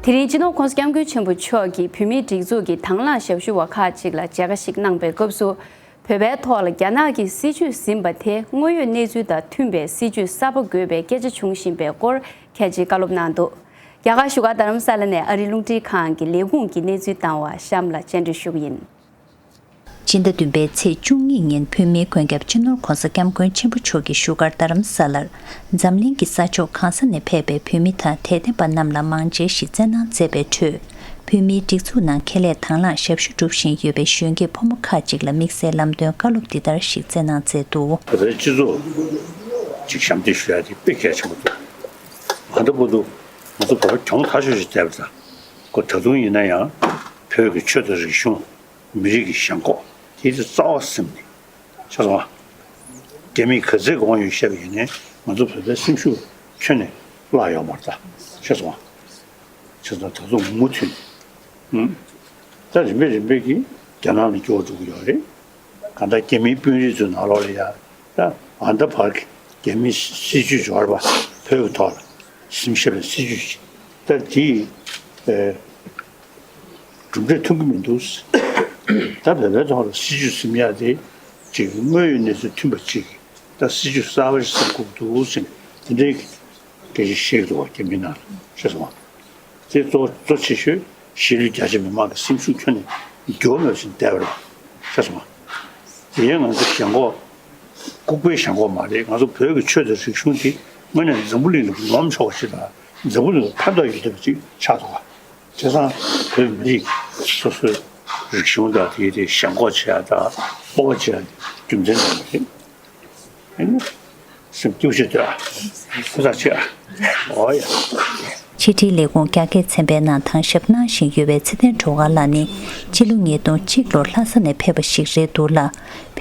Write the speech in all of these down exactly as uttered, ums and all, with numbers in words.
དེ་རིང་སྤྱི་ནོར་༸གོང་ས་༸སྐྱབས་མགོན་ཆེན་པོ་མཆོག་གིས་བོད་མིའི་སྒྲིག་འཛུགས་ཀྱི་དང་བླངས་ཞབས་ཞུ་བ་ཁག་ཅིག་ལ་མཇལ་ཁ་ཞིག་གནང་པའི་སྐབས་སུ། བོད་པའི་ཐོག་ལ་རྒྱ་ནག་གིས་སྲིད་བྱུས་ཟིན་པ་དེ་དངོས་ཡོད་གནས་ཚུལ་དང་མཐུན་པའི་སྲིད་བྱུས་གསར་པ་དགོས་པའི་སྐད་ཆ་བྱུང་བཞིན་པའི་སྐོར་ཁས་ཆེ་བཀའ་སློབ་གནང་འདུག། རྒྱ་གར་བཞུགས་སྒར་རྡ་རམ་ས་ལ་ནས་ཨ་རིའི་རླུང་འཕྲིན་ཁང་གི་ལས་ཁུངས་ཀྱི་གནས་ཚུལ་བཏང་བ་གཤམ་ལ་སྤྱན་འབུལ་ཞུ་གི་ཡིན། སྤྱི་ཟླ་བདུན་པའི་ཚེས་བཅུ་གཉིས་ཉིན་བོད་མིའི་མགོན་སྐྱབས་སྤྱི་ནོར་༸གོང་ས་༸སྐྱབས་མགོན་ཆེན་པོ་མཆོག་གིས་བཞུགས་སྒར་རྡ་རམ་ས་ལར་འཛམ་གླིང་གི་ས་ཕྱོགས་གང་ས་ནས་ཕེབས་པའི་བོད་མི་དང་དད་ལྡན་པ་རྣམས་ལ་མང་མཇལ་ཞིག་སྩལ་གནང་མཛད་པའི་ཁྲོད། བོད་མིའི་སྒྲིག་འཛུགས་ནང་ཁེ་ལས་དང་བླངས་ཞབས་ཞུ་སྒྲུབ་བཞིན་ཡོད་པའི་གཞོན་སྐྱེས་ཕོ་མོ་ཁག་ཅིག་ལ་དམིགས་བསལ་ལམ་སྟོན་བཀའ་སློབ་འདི་ལྟར་ཞིག་སྩལ་གནང་མཛད་འདུག། བོད་པའི་སྤྱི་ཚོགས་ཅིག་ཞབས་འདེགས་ཞུ་ཡ་དེ་དཔེ་གལ་ཆེན་པོ་འདུག། ང་ཚོ་བར་དུ་ང་ཚོ་བོད་པ་གྱོང་ཐག་ཆོད་ཅིག་བསྡད་པ་དང་། ཁོ་ད་དུང་ཡིན་ན་ཡང་བོད་ཀྱི་ཆོས་དང་རིག་གཞུང་། མི་རིགས་ཀྱི་ཞེན་ཁོག་དེ་དེ་རྩ་བ་ཟིན་ནས་ཤེས་སོང་ང་། རྒྱ་མིས་ག་ཚད་གོང་ཡོད་བཤད་པ་ཡིན་ནའི་ང་ཚོ་བོད་པའི་སེམས་ཤུགས་ཁྱོན་ནས་བརླག་ཡོད་མ་རེད་ད། ཤེས་སོང་ང་། བྱས་ཙང་ད་དུང་མུ་མཐུད་ནས་ད་རིམ་པས་རིམ་པས་ཀྱིས་རྒྱ་ནག་ལ་སྐྱོ་བ་འགྲོ་གི་ཡོད་རེད། གང་ལྟར་རྒྱ་མིའི་དཔོན་རིགས་ཚོའི་ནང་ལོགས་ལ་ཡ་ད་ཨ་ད་བར་གྱི་རྒྱ་མིའི་སྲིད་བྱུས་འབྱོར་བ་བོད་ཀྱི་ཐོག་ལ་སེམས་ཤེས་པའི་སྲིད་བྱུས་ཤིག་ད་དེ་གྲུབ་འབྲས་ཐོན་གྱི་མི་འདུག། ད་བོད་པའི་ཐོག་ལ་སྲིད་བྱུས་ཟིན་ཡག་དེ་ཅིག་དངོས་ཡོད་གནས་ཚུལ་མཐུན་པ་ཅིག་ད་སྲིད་བྱུས་གསར་པ་ཞིག་ཟིན་དགོས་འདུག་ཟེར་ནས་དེ་འདྲའི་སྐད་ཆ་བཤད་ཀྱི་འདུག་བ། རྒྱ་མི་ནང་ལ་ཤེས་སོང་བ། དེ་གཙོ་བོ་གཙོ་ཆེ་ཤོས་གཞིས་ལུས་རྒྱ་ཆེ་མི་མང་གི་སེམས་ཤུགས་ཁྱོན་ནས་འགྱུར་བ་མེད་པ་ཞིག་བསྡད་པ་རེད། ཤེས་སོང་བ། དེ་ཡང་ང་ཚོ་ཞེན་ཁོག་ལྐུགས་པའི་ཞེན་ཁོག་མ་རེད། ང་ཚོ་བོད་ཀྱི་ཆོས་དང་རིག་གཞུང་དེ་དངོས་གནས་འཛམ་བུ་གླིང་ལ་ངོམ་ཆོག་པ་ཞིག་དང་འཛམ་བུ་གླིང་ལ་ཕན་ཐོགས་ཡོད་བསྡད་པ་ཅིག་ཆགས་འདུག་བ། བྱས་ཙང་བོད་མི་རིགས་སོ་སོའི་རིག་གཞུང་དང་དེའི་དེ་ཞེན་ཁོག་བྱེད་ཡ་དང་སྤོབས་པ་བྱེད་ཡ་དེ་རྒྱུ་མཚན་ཙམ་མ་རེད། ཨེ་ནི་སེམས་སྐྱོ་ཤོས་དེ་ཨ་ཁོ་ཐག་ཆོད་ཨ། འོ་ཡ། ཕྱི་དྲིལ་ལས་ཁུངས་རྒྱ་སྐད་ཚན་པའི་ནང་དང་ཞབས་གནང་བཞིན་ཡོད་པའི་ཚེ་བརྟན་སྒྲོལ་དཀར་ལགས་ནི་སྤྱི་ལོ་ཉིས་སྟོང་གཅིག་ལོར་ལྷ་ས་ནས་ཕེབས་པ་ཞིག་རེད་འདུག་ལ།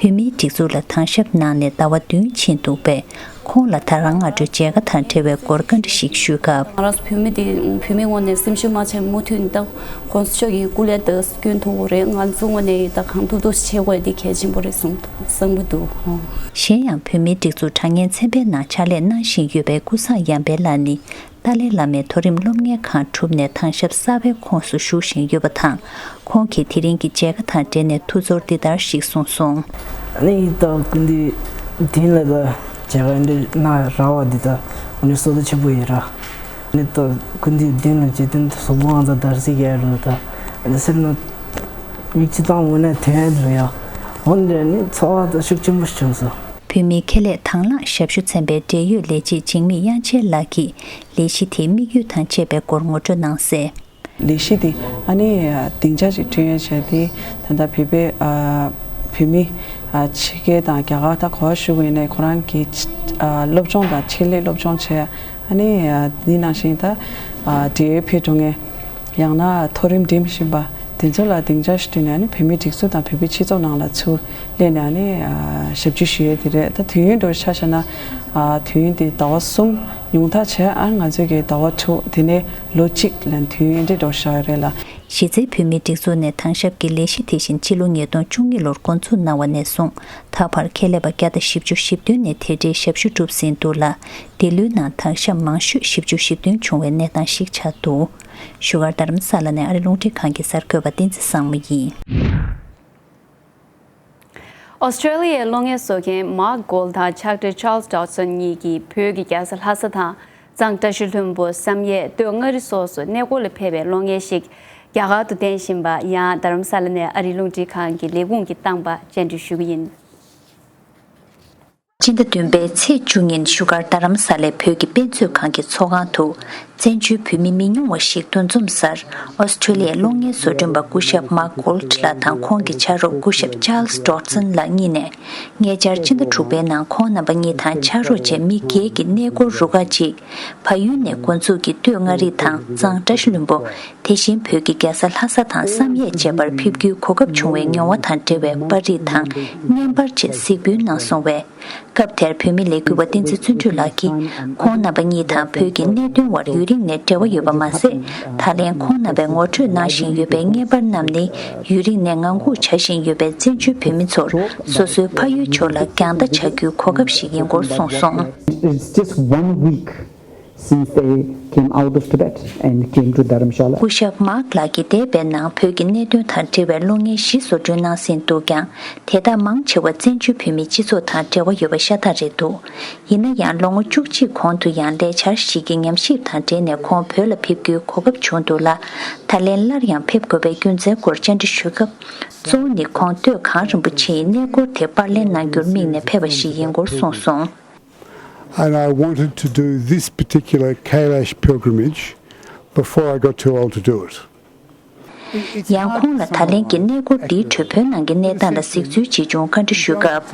བོད་མིའི་སྒྲིག་འཛུགས་ལ་དང་ཞབས་གནང་ནས་ཟླ་བ་བདུན་ཕྱིན་འདུག་པས། ཁོང་ལ་ད་རང་སྔ་དྲོའི་མཇལ་ཁ་དང་འབྲེལ་བའི་སྐོར་བཀའ་འདྲི་ཞིག་ཞུས་སྐབས། ང་རང་ཚོ་བོད་མི་དེ་བོད་མིའི་ངོས་ནས་སེམས་ཤུགས་མ་ཆག་མུ་མཐུད་ནས་ད་༸གོང་ས་མཆོག་གི་སྐུ་ལས་ད་སྐྱོན་ཐུབ་ཀྱི་རེད། ང་ཚོ་ངོས་ནས་ད་གང་ཐུབ་ཐུབ་བྱེད་དགོས་དེ་གལ་ཆེན་པོ་རེད་བསམ་བསམ་གྱི་འདུག། གཞན་ཡང་བོད་མིའི་སྒྲིག་འཛུགས་དྲ་བརྙན་ཚན་པའི་ནང་ཕྱག་ལས་གནང་བཞིན་ཡོད་པའི་ཀུན་བཟང་ཡར་འཕེལ་ལགས་ནི། ཏཱ་ལའི་བླ་མའི་མཐོ་རིམ་སློབ་གཉེར་ཁང་གྲུབ་ནས་དང་ཞབས་གསར་པའི་ཁོངས་སུ་ཞུགས་བཞིན་ཡོད་པ་དང་། ཁོང་གིས་དེ་རིང་གི་མཇལ་ཁ་དང་འབྲེལ་ནས་ཐུགས་ཚོར་འདི་ལྟར་ཞིག་གསུངས་སོང་། ཨ་ནི་ད་སྐུ་མདུན་མདུན་ལ་ད་མཇལ་ཁ་འདི་གནང་རག་པ་འདི་ད་ཨ་ནི་བསོད་བདེ་ཆེན་པོ་ཡིན་ར། ཨ་ནི་ད་སྐུ་མདུན་མདུན་ལ་མཇལ་དུས་གཟུགས་པོ་ཨང་རྩ་འདར་སིག་ཡར་འགྲོ། ད་ཨ་ནི་སེམས་ནང་མིག་ཆུ་བཏང་འོ་ན་དོན་རུ་ཡ། འོ་འདི་ནི་ཚོར་བ་ད་ཤུགས་ཆེན་པོ་བྱུང་སོང་། བོད་མིའི་ཁེ་ལས་དང་བླངས་ཞབས་ཞུ་ཚན་པའི་འབྲེལ་ཡོད་ལས་བྱེད་འཇིགས་མེད་དབྱངས་ཅན་ལགས་ཀྱིས་ལས་གཞི་དེའི་དམིགས་ཡུལ་དང་བཅས་པའི་སྐོར་ངོ་སྤྲོད་གནང་གསལ། ལས་གཞི་དེ་ཨ་ནི་སྡིངས་ཆ་ཞིག་བསྐྲུན་ཡ་བྱས་ཏེ་ད་ལྟ་བོད་པའི་ཨ་བོད་མི་ཨ་ཕྱི་རྒྱལ་དང་རྒྱ་གར་ད་ག་པར་བཞུགས་ཡིན་ནའི་ཁོ་རང་གི་ཨ་སློབ་སྦྱོང་དང་ཆེད་ལས་སློབ་སྦྱོང་བྱས། ཨ་ནི་ཨ་འདི་ནང་བཞིན་ད་ཨ་འབྲེལ་ཡོད་ཕེབས་འགྲོ་མཁན་ཡང་ན་མཐོ་རིམ་འགྲིམ་བཞིན་པ་དེ་ཚོ་ལ་སྡིངས་ཆ་ཞིག་བསྐྲུན་ནས་ཨ་ནི་བོད་མིའི་སྒྲིག་འཛུགས་དང་བོད་པའི་སྤྱི་ཚོགས་ནང་ལ་ཚུར་སླེབས་ནས་ཨ་ནི་ཨ་ཞབས་ཞུ་ཞུ་ཡས་དེ་རེད། ད་དུས་ཡུན་འདྲ་ཆ་བཞག་ན་ཨ་དུས་ཡུན་དེ་ཟླ་བ་གསུམ། ཉུང་མཐའ་བྱས་ཨ་ང་ཚོས་ཀྱི་ཟླ་བ་དྲུག་དེ་ནས་ལོ་གཅིག་ལ་དུས་ཡུན་འདི་འདྲ་བཞག་ཡོད་རེད་ལ། གཞི་རྩའི་བོད་མིའི་སྒྲིག་འཛུགས་ནས་དང་ཞབས་ཀྱི་ལས་གཞི་དེ་བཞིན་ཕྱི་ལོ་ཉིས་སྟོང་བཅུ་གཉིས་ལོར་འགོ་འཛུགས་གནང་བ་ནས་བཟུང་ད་བར་ཁེ་ལས་པ་བརྒྱ་དང་བཞི་བཅུ་ཞེ་བདུན་ནས་དེ་འབྲེལ་ཞབས་ཞུ་གྲུབ་ཟིན་འདུག་ལ། འདི་ལོའི་ནང་དང་ཞབས་མང་ཤོས་བཞི་བཅུ་ཞེ་བདུན་བྱུང་བའི་གནས་སྟངས་ཤིག་ཆགས་འདུག། བཞུགས་སྒར་རྡ་རམ་ས་ལ་ནས་ཨ་རི་རླུང་འཕྲིན་ཁང་གི་གསར་འགོད་པ་བསྟན་འཛིན་བཟང་མོ་ཡིན། ཨོ་སི་ཀྲེ་ལི་ཡའི་གློག་བརྙན་བཟོ་མཁན་མཱག་གྷོལ་དང་ཕྱག་སྦྲེལ་ཅཱལ་སི་ཌོད་སོན་གཉིས་ཀྱིས་བོད་ཀྱི་རྒྱལ་ས་ལྷ་ས་དང་གཙང་བཀྲ་ཤིས་ལྷུན་པོ། བསམ་ཡས། སྟོད་མངའ་རིས་སོགས་སུ་གནས་སྐོར་ལ་ཕེབས་པའི་གློག་བརྙན་ཞིག་རྒྱ་གར་དུ་བསྟན་བཞིན་པ་ཡང་རྡ་རམ་ས་ལ་ནས་ཨ་རིའི་རླུང་འཕྲིན་ཁང་གི་ལས་ཁུངས་ཀྱིས་བཏང་པ་བཅར་འདྲི་ཞུ་གི་ཡིན། སྤྱི་ཟླ་བདུན་པའི་ཚེས་བཅུ་ཉིན་བཞུགས་སྒར་རྡ་རམ་ས་ལའི་བོད་ཀྱི་དཔེ་མཛོད་ཁང་གི་ཚོགས་ཁང་དུ། བཙན་བྱོལ་བོད་མི་མི་ཉུང་བ་ཞིག་འདུ་འཛོམས་སར། ཨོ་སི་ཀྲེ་ལི་ཡའི་གློག་བརྙན་བཟོ་སྐྲུན་པ་སྐུ་ཞབས་མཱག་གྷོལ་ལགས་དང་ཁོང་གི་ཕྱག་རོགས་སྐུ་ཞབས་ཅཱལ་སི་ཌོད་སོན་ལགས་གཉིས་ནས། ཉེ་ཆར་སྤྱི་ཟླ་དྲུག་པའི་ནང་ཁོང་རྣམ་པ་གཉིས་དང་ཕྱག་རོགས་བཅས་མི་བརྒྱད་ཀྱི་གནས་སྐོར་རུ་ཁག་ཅིག་ཕ་ཡུལ་ནས་འགོ་འཛུགས་ཀྱིས་སྟོད་མངའ་རིས་དང་གཙང་བཀྲ་ཤིས་ལྷུན་པོ། དེ་བཞིན་བོད་ཀྱི་རྒྱལ་ས་ལྷ་ས་དང་བསམ་ཡས་བཅས་པར་ཕེབས་རྒྱུའི་གོ་སྐབས་བྱུང་བའི་མྱོང་བ་དང་འབྲེལ་བའི་པར་རིས་དང་བརྙན་པར་བཅས་གཟིགས་འབུལ་གནང་སོང་བས། སྐབས་དེར་བོད་མི་ལས་འགུལ་བ་བསྟན་འཛིན་བརྩོན་འགྲུས་ལགས་ཀྱིས་ཁོང་རྣམ་པ་གཉིས་དང་བོད་ཀྱི་གནད་དོན་བར་ཡུན་རིང་ནས་འབྲེལ་བ་ཡོད་པ་མ་ཟད། ད་ལན་ཁོང་རྣམ་པས་ངོ་སྤྲོད་གནང་བཞིན་ཡོད་པའི་བརྙན་པར་རྣམས་ནི་ཡུན་རིང་ནས་ངང་སྒུག་བྱ་བཞིན་ཡོད་པའི་བཙན་བྱོལ་བོད་མི་ཚོར་སོ་སོའི་ཕ་ཡུལ་ཕྱོགས་ལ་རྒྱང་ལྟ་བྱ་རྒྱུའི་གོ་སྐབས་ཤིག་ཡིན་སྐོར་གསུངས་སོང་། It's just one week since they came out of Tibet and came to Dharamshala. སྐུ་ཞབས་མཱག་ལགས་ཀྱིས་འདས་པའི་ནང་བོད་ཀྱི་གནད་དོན་དང་འབྲེལ་བའི་གློག་བརྙན་བཞི་བཟོ་སྐྲུན་གནང་ཟིན་འདུག་ཀྱང་། དེ་དག་མང་ཆེ་བ་བཙན་བྱོལ་བོད་མིའི་སྤྱི་ཚོགས་དང་འབྲེལ་བ་ཡོད་པ་ཤ་སྟག་རེད་འདུག་ཡིན་ན་ཡང་ལོ་ངོ་བཅུ་གཅིག་གོང་དུ་ཡང་ལས་འཆར་ཞིག་གི་ཉམས་ཞིབ་དང་འབྲེལ་ནས་ཁོང་བོད་ལ་ཕེབས་རྒྱུའི་གོ་སྐབས་བྱུང་འདུག་ལ། ད་ལན་སླར་ཡང་ཕེབས་དགོས་པའི་རྒྱུ་མཚན་སྐོར་བཅར་འདྲི་ཞུས་སྐབས། གཙོ་བོ་ནི་ཁོང་སྟོད་གངས་རིན་པོ་ཆེའི་གནས་སྐོར་དེ་པར་ལེན་གནང་རྒྱུར་དམིགས་ནས་ཕེབས་པ་ཞིག་ཡིན་སྐོར་གསུངས་སོང་། And I wanted to do this particular Kailash pilgrimage before I got too old to do it. ཡང་ཁོང་ལ་ད་ལན་གྱི་གནས་སྐོར་འདིའི་ཁྲོད་བོད་ནང་གི་གནས་སྟངས་ལ་གཟིགས་འཚོལ་ཆེ་ཆུང་བཀའ་འདྲི་ཞུས་སྐབས།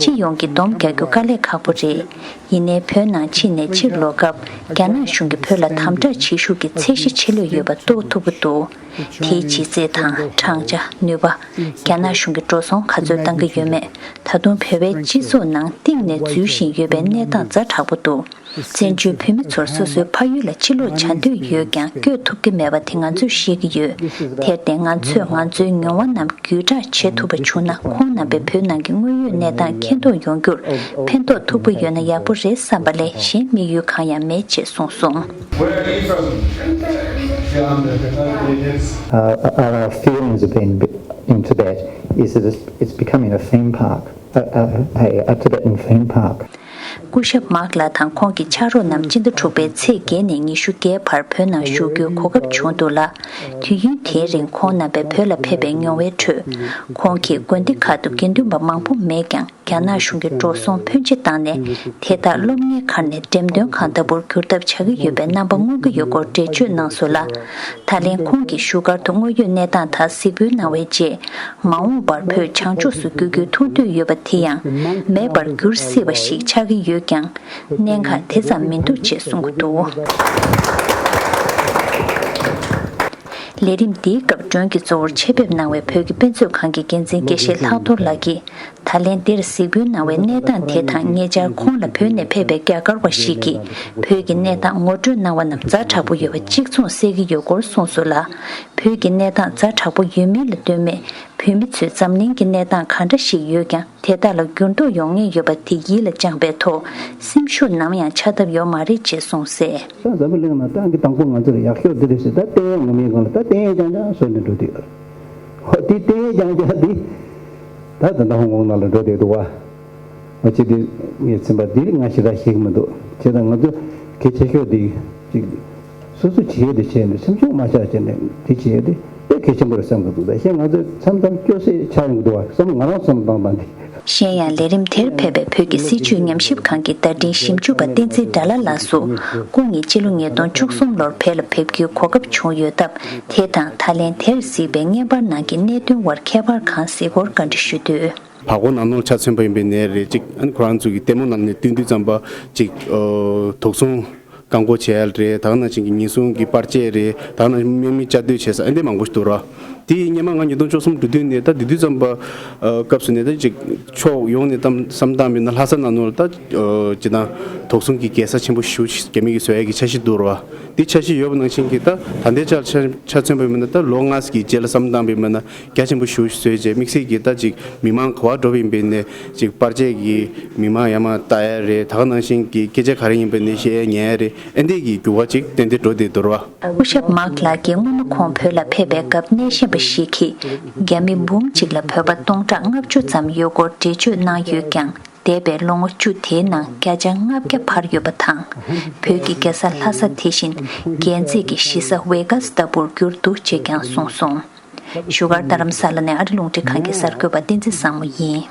སྤྱི་ཡོངས་ཀྱིས་སྡོམ་རྒྱག་རྒྱུ་དཀའ་ལས་ཁག་པོ་རེད། ཡིན་ནའི་བོད་ནང་ཕྱིན་ནས་ཕྱིར་ལོག་སྐབས་རྒྱ་ནག་གཞུང་གིས་བོད་ལ་དམ་དྲག་བྱེད་ཤུགས་ཀྱི་ཚད་གཞི་ཆེ་ལོས་ཡོད་པ་རྟོགས་ཐུབ་ཀྱི་འདུག་དེའི་ལྗིད་ཚད་དང་། གྲངས་ཆ། ནུས་པ། རྒྱ་ནག་གཞུང་གིས་འགྲོ་སོང་ག་ཚོད་བཏང་གི་ཡོད་མེད། ད་དུང་བོད་པའི་སྤྱི་ཚོགས་ནང་གཏིང་ནས་འཛུལ་བཞིན་ཡོད་པའི་གནས་སྟངས་ཛ་དྲག་པོ་འདུག་བཙན་བྱོལ་བོད་མི་ཚོར་སོ་སོའི་ཕ་ཡུལ་ལ་ཕྱིར་ལོག་བྱ་འདོད་ཡོད་ཀྱང་བསྐྱོད་ཐུབ་ཀྱི་མེད་པ་དེ་ང་ཚོས་ཤེས་ཀྱི་ཡོད། དེར་བརྟེན་ང་ཚོས་ང་ཚོའི་མྱོང་བ་རྣམས་བརྒྱུད་བསྒྲགས་བྱེད་ཐུབ་པ་བྱུང་ན། ཁོང་རྣམ་པའི་བོད་ནང་གི་དངོས་ཡོད་གནས་སྟངས་མཁྱེན་རྟོགས་ཡོང་རྒྱུར་ཕན་ཐོགས་ཐུབ་པ་ཡོད་ན་ཡག་པོ་རེད་བསམ་པ་ལས་གཞན་དམིགས་ཡུལ་གང་ཡང་མེད་ཅེས་གསུངས་སོང་། Where are you from? Yeah, I'm the Tibetan. Uh, our feelings have been in Tibet is that it's, it's becoming a theme park, a, a, a, a Tibetan theme park. སྐུ་ཞབས་མཱག་ལགས་དང་ཁོང་གི་ཕྱག་རོགས་རྣམས་སྤྱི་ཟླ་དྲུག་པའི་ཚེས་བརྒྱད་ནས་ཉི་ཤུ་བརྒྱད་བར་བོད་ནང་བཞུགས་རྒྱུའི་གོ་སྐབས་བྱུང་འདུག་ལ། དུས་ཡུན་དེའི་རིང་ཁོང་རྣམ་པས་བོད་ལ་ཕེབས་པའི་མྱོང་བའི་ཁྲོད། ཁོང་གིས་དགོན་སྡེ་ཁག་ཏུ་དགེ་འདུན་པ་མང་པོ་མེད་ཀྱང་། རྒྱ་ནག་གཞུང་གིས་འགྲོ་སོང་ཕོན་ཆེ་བཏང་ནས་དེ་དག་སློབ་གཉེར་ཁང་ནས་འགྲེམས་སྟོན་ཁང་ལྟ་བུར་བསྒྱུར་ཐབས་བྱ་གི་ཡོད་པའི་རྣམ་པ་མངོན་གྱི་ཡོད་སྐོར་འགྲེལ་བརྗོད་གནང་སོང་ལ། ད་ལན་ཁོང་གིས་བཞུགས་སྒར་དུ་དངོས་ཡོད་གནས་སྟངས་དག་གཟིགས་འབུལ་གནང་བའི་རྗེས། མ་འོངས་པར་བོད་བྱང་ཕྱོགས་སུ་བསྐྱོད་རྒྱུའི་ཐུགས་འདོད་ཡོད་པ་དེ་ཡང་མེད་པར་འགྱུར་སྲིད་པ་ཞིག་ཆགས་ཀྱི་ཡོད་ཀྱང་། གནད་འགག་དེ་ཙམ་མི་འདུག་ཅེས་གསུངས་ཀྱི་འདུག་ལས་རིམ་འདིའི་སྐབས་མགྲོན་གྱི་གཙོ་བོར་ཆེད་ཕེབས་གནང་བའི་བོད་ཀྱི་དཔེ་མཛོད་ཁང་གི་འགན་འཛིན་དགེ་བཤེས་ལྷག་རྡོར་ལགས་ཀྱིས། ད་ལན་འདིར་གཟིགས་འབུལ་གནང་བའི་གནས་སྟངས་དེ་དང་། ཉེ་ཆར་ཁོང་ལ་བོད་ནས་ཕེབས་པའི་རྒྱ་གར་བ་ཞིག་གིས་བོད་ཀྱི་གནས་སྟངས་ངོ་སྤྲོད་གནང་བ་རྣམས་ཛ་དྲག་པོ་ཡོད་པ་གཅིག་མཚུངས་གསལ་གྱི་ཡོད་སྐོར་གསུངས་སོང་ལ། བོད་ཀྱི་གནས་སྟངས་ཛ་དྲག་པོ་ཡོད་མིན་ལ་ལྟོས་མེད། བོད་མི་ཚོས་འཛམ་གླིང་གི་གནས་སྟངས་ག་འདྲ་ཞིག་ཡོད་ཀྱང་། དེ་དག་ལ་འགྱུར་ལྡོག་ཡོང་ངེས་ཡོད་པ་དེ་ཡིད་ལ་བཅངས་པའི་ཐོག་སེམས་ཤུགས་ནམ་ཡང་ཆག་ཐབས་ཡོད་མ་རེད་ཅེས་གསུངས་གསལ། ས་འཛམ་བུ་གླིང་ནང་ཏང་གི་དང་པོ་ང་ཚོར་ཡག་ཤོས་འདི་རེད་ཟེར། ད་བསྟན་ཡག་ངོ་མའི་སྒང་ལ་ད་བསྟན་ཡག་རྐྱང་རྐྱང་བཟོས་ནས་འགྲོ་བསྡད་ཡོད། ཧོ་དེ་བསྟན་ཡག་རྐྱང་རྐྱང་འདི་ད་ད་ལྟ་ཧོང་ཀོང་ནང་ལ་འགྲོ་བསྡད་འདུག་བ། ཨ་ཅེ་དེ་ངས་ཚན་པ་འདི་ང་ཞེ་དྲག་ཤེས་ཀྱི་མི་འདུག་བྱས་ཙང་ང་ཚོ་གལ་ཆེ་ཤོས་འདི་ཅིག་སོ་སོ་བྱེད་ཡས་དེ་བྱས་ནས་སེམས་ཤུགས་མ་ཆག་བྱས་ནས་དེ་བྱེད་ཡས་དེ་དཔེ་གལ་ཆེན་པོ་རེད་བསམ་གྱི་འདུག་ད་གཞན་ང་ཚོས་མཚམས་མཚམས་སྐྱོ་སེ་ཆགས་ཡོང་གི་འདུག་བ་བསམ། ང་རང་བསམ་བློ་བཏང་སྟངས་དེ། གཞན་ཡང་ལས་རིམ་དེར་ཕེབས་པའི་བོད་ཀྱི་སྲིད་བྱུས་ཉམས་ཞིབ་ཁང་གི་བརྡ་འཕྲིན་ཞིབ་འཇུག་པ་བསྟན་འཛིན་དགྲ་ལྷ་ལགས་སུ་སྐུ་ཉིད་སྤྱི་ལོ་ཉིས་སྟོང་བཅུ་གསུམ་ལོར་བོད་ལ་ཕེབས་རྒྱུའི་གོ་སྐབས་བྱུང་ཡོད་སྟབས། དེ་དང་ད་ལན་དེར་གཟིགས་པའི་བརྙན་པར་ནང་གི་གནད་དོན་བར་ཁྱད་པར་གང་གཟིགས་སྐོར་བཀའ་འདྲི་ཞུས་དུས། བར་སྐོར་ནང་ནོར་ཆ་མཚོན་པ་ཡིན་པའི་ནས་རེད། ཅིག་ཨ་ནི་ཁོ་རང་ཚོ་གི་ལྟད་མོ་ནང་ནས་སྟོན་དུས་ཙམ་པ་ཅིག་ཨོ་དོགས་ཟོན་བཀག་འགོག་བྱས་ཡ་རེད། ད་ག་ནང་བཞིན་གྱི་ཉེན་སྲུང་གི་པར་ཆས་རེད། ད་ག་ནང་བཞིན་དམག་མི་བཅའ་སྡོད་བྱས་ས་ཨ་འདི་མང་པོ་ཞིག་འདུག་ར། དེ་སྔོན་མ་ང་ཉིས་སྟོང་བཅུ་གསུམ་འགྲོ་དུས་ནས་ད་དེ་དུས་ཙམ་པ་ཨ་སྐབས་སུ་ནས་ད་ཅིག་ཕྱོགས་ཡོངས་ནས་བསམ་བསམ་བཏང་བས་ན་ལྷ་ས་ནང་ནོར་ད་ཨོ་ཅིག་དང་དོགས་ཟོན་གྱི་རྒྱལ་ས་ཆེན་པོ་ཞིག་རྒྱ་མི་གིས་བཟོ་ཡ་གི་འཆར་གཞི་འདུག་ར། དེ་འཆར་གཞི་ཡོད་པ་ནང་བཞིན་གྱི་ད་ད་ལྟའི་ཆར་ཆ་ཆ་མཚོན་པ་ཡིན་ན་ད་ལོ་ལྔ་གི་རྗེས་ལ་བསམ་བཏང་བ་ཡིན་ན་རྒྱ་ཆེན་པོ་ཞིག་བཟོས་རྗེས་དམིགས་བསལ་གྱི་ད་ཅིག་མི་མང་ག་པར་འགྲོ་བ་ཡིན་པའི་ནས་ཅིག་པར་ཆས་ཀྱི་མི་མང་ཡར་མར་ལྟ་ཡ་རེད། ད་ག་ནང་བཞིན་གྱི་སྐད་ཆ་ག་རེ་ཡིན་པའི་ནས་བཤད་ཡ་ཉན་ཡ་རེད། ཨ་འདི་གི་འགྱུར་བ་ཅིག་ཏན་ཏན་འགྲོ་བསྡད་འདུག་ར། སྐུ་ཞབས་མཱག་ལགས་ཀྱིས་སྔོན་མ་ཁོང་བོད་ལ་ཕེབས་པའི་སྐབས་སྣེ་ཤན་པ་ཞིག་གིས་རྒྱ་མི་འབུམ་གཅིག་ལ་བོད་པ་སྟོང་ཕྲག་ལྔ་བཅུ་ཙམ་ཡོད་སྐོར་འགྲེལ་བརྗོད་གནང་ཡོད་ཀྱང་། འདས་པའི་ལོ་ངོ་བཅུ་དེའི་ནང་བརྒྱ་ཆ་ལྔ་བརྒྱ་འཕར་ཡོད་པ་དང་། བོད་ཀྱི་རྒྱལ་ས་ལྷ་ས་དེ་བཞིན་རྒྱལ་མཛེས་ཀྱི་གཞིས་ས་ཝེ་གྷ་སི་ལྟ་བུར་གྱུར་འདུག་ཅེས་ཀྱང་གསུངས་སོང་། བཞུགས་སྒར་རྡ་རམ་ས་ལ་ནས་ཨ་རི་རླུང་འཕྲིན་ཁང་གི་གསར་འགོད་པ་བསྟན་འཛིན་བཟང་མོ་ཡིན།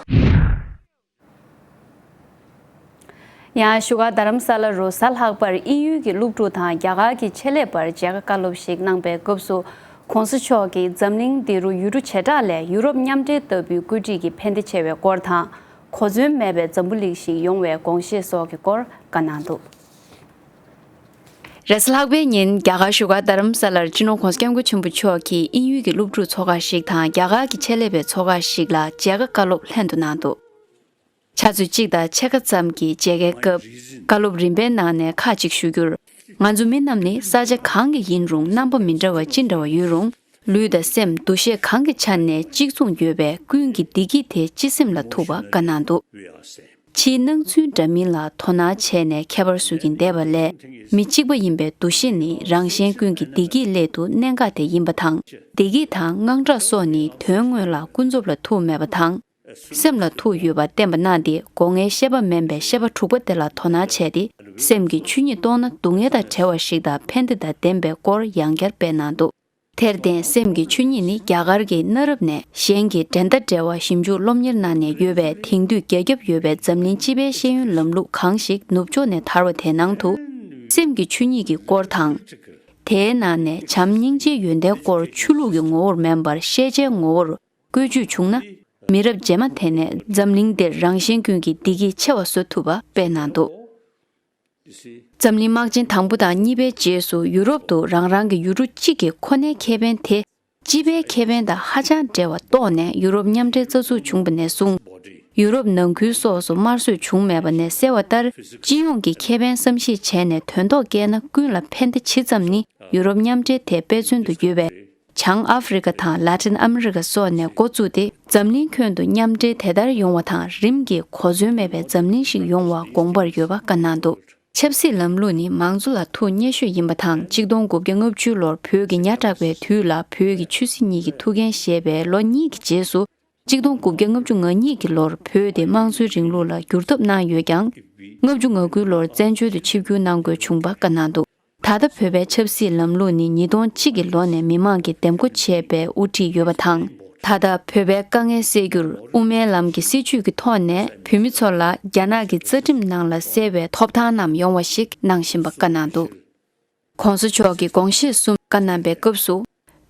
ཡང་བཞུགས་སྒར་རྡ་རམ་ས་ལ་རུ་གཟའ་ལྷག་པར་དབྱིན་ཡུལ་གྱི་སློབ་ཕྲུག་དང་རྒྱ་གར་གྱི་ཆེད་ལས་པར་མཇལ་ཁ་བཀའ་སློབ་ཞིག་གནང་པའི་སྐབས་སུ། ྋགོང་ས་མཆོག་གིས་འཛམ་གླིང་འདི་རུ་ཡུལ་གྲུ་བྱེ་བྲག་ལས་ཡུ་རོབ་མཉམ་འབྲེལ་ལྟ་བུའི་བཀོད་སྒྲིག་གི་ཕན་བདེ་ཆེ་བའི་སྐོར་དང་། གོ་མཚོན་མེད་པའི་འཛམ་བུ་གླིང་ཞིག་ཡོང་བའི་དགོངས་བཞེས་སོགས་ཀྱི་སྐོར་བཀའ་གནང་འདུག་རེས་གཟའ་ལྷག་པའི་ཉིན་རྒྱ་གར་བཞུགས་སྒར་རྡ་རམ་ས་ལར་སྤྱི་ནོར་༧གོང་ས་༧སྐྱབས་མགོན་ཆེན་པོ་མཆོག་གིས་དབྱིན་ཡུལ་གྱི་སློབ་ཕྲུག་ཚོགས་ཁག་ཞིག་དང་རྒྱ་གར་གྱི་ཆེད་ལས་པའི་ཚོགས་ཁག་ཞིག་ལ་མཇལ་ཁ་བཀའ་སློབ་ལྷན་དུ་གནང་འདུག་ཕྱག་ཚོད་གཅིག་དང་ཕྱེད་ཀ་ཙམ་གྱི་མཇལ་ཁའི་སྐབས། བཀའ་སློབ་རིམ་པའི་ནང་ནས་ཁག་ཅིག་ཞུ་རྒྱུར། ང་ཚོ་མི་རྣམས་ནི་ས་ཆ་གང་གི་ཡིན་རུང་རྣམ་པ་མི་འདྲ་བ་ཅི་འདྲ་བ་ཡོད་རུང་། ལུས་དང་སེམས་འདུ་ཤེས་གང་གི་ཆ་ནས་གཅིག་མཚུངས་ཡོད་པས་ཀུན་གྱིས་བདེ་སྐྱིད་དེ་སྤྱི་སེམས་ལ་ཐུག་པ་བཀའ་གནང་འདུག་ཕྱིའི་སྣང་ཚུལ་འདྲ་མིན་ལ་དོ་སྣང་བྱས་ནས་ཁྱད་པར་བཟོ་གིན་བསྡད་པ་ལས། མི་གཅིག་པ་ཡིན་པའི་འདུ་ཤེས་ནི་རང་གཞན་ཀུན་གྱི་བདེ་སྐྱིད་སླད་དུ་གནད་འགག་དེ་ཡིན་པ་དང་། བདེ་སྐྱིད་དང་དངངས་སྐྲག་སོགས་ནི་དོན་དངོས་ལ་ཀུན་རྫོབ་ལ་ཐུག་མེད་པ་དང་། སེམས་ལ་ཐུག་ཡོད་པ་བསྟན་པ་གནང་སྟེ། སྒོ་ལྔའི་ཤེས་པ་མིན་པའི་ཤེས་པ་དྲུག་པ་དེ་ལ་དོ་སྣང་བྱས་ཏེ། སེམས་ཀྱི་ཆོས་ཉིད་རྟོགས་ན་སྡུག་བསྔལ་དང་བྲལ་བ་ཞིག་དང་ཕན་བདེ་དང་ལྡན་པའི་སྐོར་ཡང་བསྐྱར་སྤེལ་གནང་འདུག་དེར་བརྟེན། སེམས་ཀྱི་ཆོས་ཉིད་ནི་རྒྱ་གར་གྱི་གནའ་རབས་ནས་གཞན་གྱི་འགྲན་ཟླ་བྲལ་བ་ཞིབ་འཇུག་སློབ་གཉེར་གནང་ནས་ཡོད་པའི་དེང་དུས་རྒྱ་ཁྱབ་ཡོད་པའི་འཛམ་གླིང་སྤྱི་པའི་ཤེས་ཡོན་ལམ་ལུགས་གང་ཞིག་ནུབ་ཕྱོགས་ནས་དར་བ་དེའི་ནང་དུ། སེམས་ཀྱི་ཆོས་ཉིད་ཀྱི་སྐོར་དང་། དེའི་ནང་ནས་བྱམས་སྙིང་རྗེའི་ཡོན་ཏན་སྐོར་ཆོས་ལུགས་ཀྱི་ངོ་བོར་མིན་པར་ཤེས་བྱའི་ངོ་བོར་བཀོལ་སྤྱོད་བྱུང་ན། མི་རབས་རྗེས་མ་དེ་ནས་འཛམ་གླིང་འདིར་རང་གཞན་ཀུན་གྱི་བདེ་སྐྱིད་ཆེ་བ་བཟོ་ཐུབ་པ་སྤེལ་གནང་འདུག་འཛམ་གླིང་དམག་ཆེན་དང་པོ་དང་གཉིས་པའི་རྗེས་སུ་ཡུ་རོབ་ཏུ་རང་རང་གི་ཡུལ་གྲུ་གཅིག་གི་ཁོ་ནའི་ཁེ་ཕན་དེ་སྤྱི་པའི་ཁེ་ཕན་དང་ཧ་ཅང་འབྲེལ་བ་རྟོགས་ནས་ཡུ་རོབ་མཉམ་འབྲེལ་རྩ་འཛུགས་བྱུང་བ་ནས་བཟུང་། ཡུ་རོབ་ནང་ཁུལ་སོགས་སུ་དམར་གསོད་བྱུང་མེད་པ་ནས་གསལ་བ་ལྟར། སྤྱི་ཡོངས་ཀྱི་ཁེ་ཕན་བསམ་གཞིག་བྱས་ནས་དོན་ཐོག་བསྐྱལ་ན་ཀུན་ལ་ཕན་བདེ་ཇི་ཙམ་ནི་ཡུ་རོབ་མཉམ་འབྲེལ་དེ་དཔེ་མཚོན་དུ་ཡོད་པས། བྱང་ཨ་ཧྥེ་རི་ཁ་དང་ལ་ཏིན་ཨ་མི་རི་ཀ་སོགས་ནས་འགོ་བཙུགས་ཏེ། འཛམ་གླིང་ཁྱོན་དུ་མཉམ་འབྲེལ་དེ་ལྟར་ཡོང་བ་དང་། རིམ་གྱིས་གོ་མཚོན་མེད་པའི་འཛམ་གླིང་ཞིག་ཡོང་བ་དགོངས་པར་ཡོད་པ་བཀའ་གནང་འདུག་ཆབ་སྲིད་ལམ་ལུགས་ནི་མང་གཙོ་ལ་ཐུགས་མཉེས་ཤོས་ཡིན་པ་དང་། གཅིག་སྟོང་དགུ་བརྒྱ་ལྔ་བཅུ་ལོར་བོད་ཀྱི་ཉ་སྲིན་པའི་དུས་ལ་བོད་ཀྱི་ཆོས་སྲིད་གཉིས་ཀྱི་ཐུགས་འགན་བཞེས་པའི་ལོ་གཉིས་ཀྱི་རྗེས་སུ། གཅིག་སྟོང་དགུ་བརྒྱ་ལྔ་བཅུ་ང་གཉིས་ཀྱི་ལོར་བོད་དེ་དམངས་གཙོའི་རིང་ལུགས་ལ་བསྒྱུར་ཐབས་གནང་ཡོད་ཀྱང་། ལྔ་བཅུ་ང་དགུ་ལོར་བཙན་བྱོལ་དུ་ཆིབས་བསྒྱུར་གནང་དགོས་བྱུང་བ་བཀའ་གནང་འདུག་ད་ལྟ་བོད་པའི་ཆབ་སྲིད་ལམ་ལུགས་ནི་ཉིས་སྟོང་གཅིག་གི་ལོ་ནས་མི་མང་གིས་འདེམས་བསྐོ་བྱས་པའི་དབུ་ཁྲིད་ཡོད་པ་དང་། ད་ལྟ་བོད་པའི་དཀའ་ངལ་སེལ་རྒྱུར་དབུ་མའི་ལམ་གྱི་སྲིད་བྱུས་ཀྱི་ཐོག་ནས་བོད་མི་ཚོ་ལ་རྒྱ་ནག་གི་རྩ་ཁྲིམས་ནང་ལ་གསལ་བའི་ཐོབ་ཐང་རྣམས་ཡོང་བ་ཞིག་གནང་བཞིན་པ་བཀའ་གནང་འདུག ྋགོང་ས་མཆོག་གིས་དགོངས་བཞེས་གསུམ་བཀའ་གནང་པའི་སྐབས་སུ།